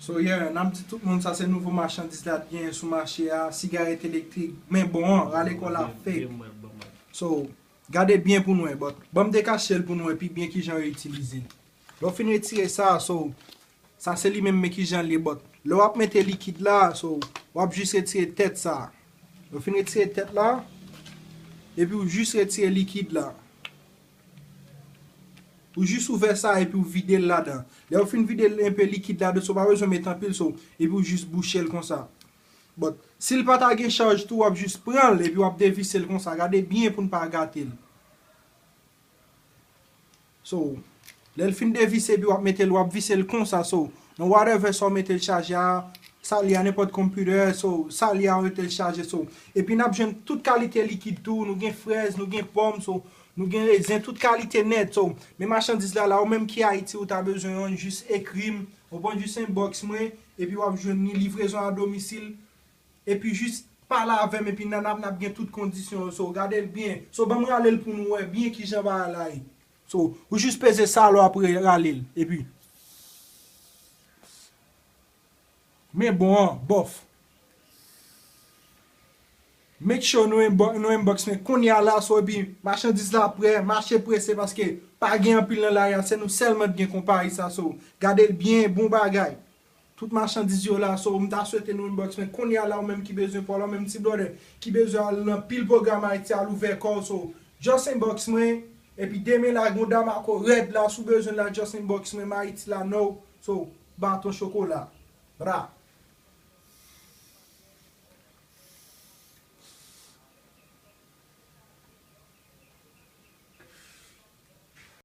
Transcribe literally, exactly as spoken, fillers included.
So yeah, n ap di tout moun sa se nouvo machandiz la t genyen sou mache a, sigarèt elektrik, men bon an, rale kò l a fake. So, gade byen pou n wè, but ban m dekache l pou n wè pi byen kijan yo itilize l. Lè w fin retire sa, so, sa se li menm men kijan l ye, but lè w ap mete likid la, so, w ap jis retire tèt sa. Lè w fin retire tèt la, epi w jis retire likid la. Ou jis ouvè sa epi w vide l ladan. Lè w fin vide l enpe likid ladan, so w pa bezwen met anpil, so, epi w jis bouche l konsa. But, si l pa ta gen chaj tou, w ap jis pran l epi w ap devise l konsa. Gade byen pou n pa gate l. So, lè l fin devise epi w ap mete l, w ap vise l konsa. So, nan whatever sa w mete l chaje a, sa l ye a nenpòt computer, so, sa l ye a w rete l chaje, so. Epi n ap jwenn tout kalite likid tou, nou gen frèz, nou gen pòm, so, nou gen rezen, tout kalite nèt, so. Men machandiz la, la, ou menm ki Ayiti, ou ta bezwen yonn, jis ekri m, ou pran jis inbox mwen, epi w ap jwenn ni livrezon a domisil, epi jis pale avè m, epi n ap, n ap gen tout kondisyon yo, so, gade l byen. So, ban m rale l pou nou wè byen kijan bagay la ye. So, ou jis peze sa lè w ap re-, rale l, epi. Men bon an, bòf. Make sure nou inbo-, nou inbox mwen kounye a la, so, epi machandiz la prè, mache prese paske pa gen anpil nan lari a, se nou sèlman t gen konpayi sa, so, gade l byen, bon bagay. Tout machandiz yo la, so, m ta swete nou inbox mwen kounye a la, ou menm ki bezwen pa w la, ou menm ti brother ki bezwen al nan pil pwogram Ayiti, al ouvè kò w, so, just inbox mwen, epi demen la, gon Damaco rèd la, si w bezwen l la, just inbox mwen, m Ayiti la, no, so, baton chokola, bra.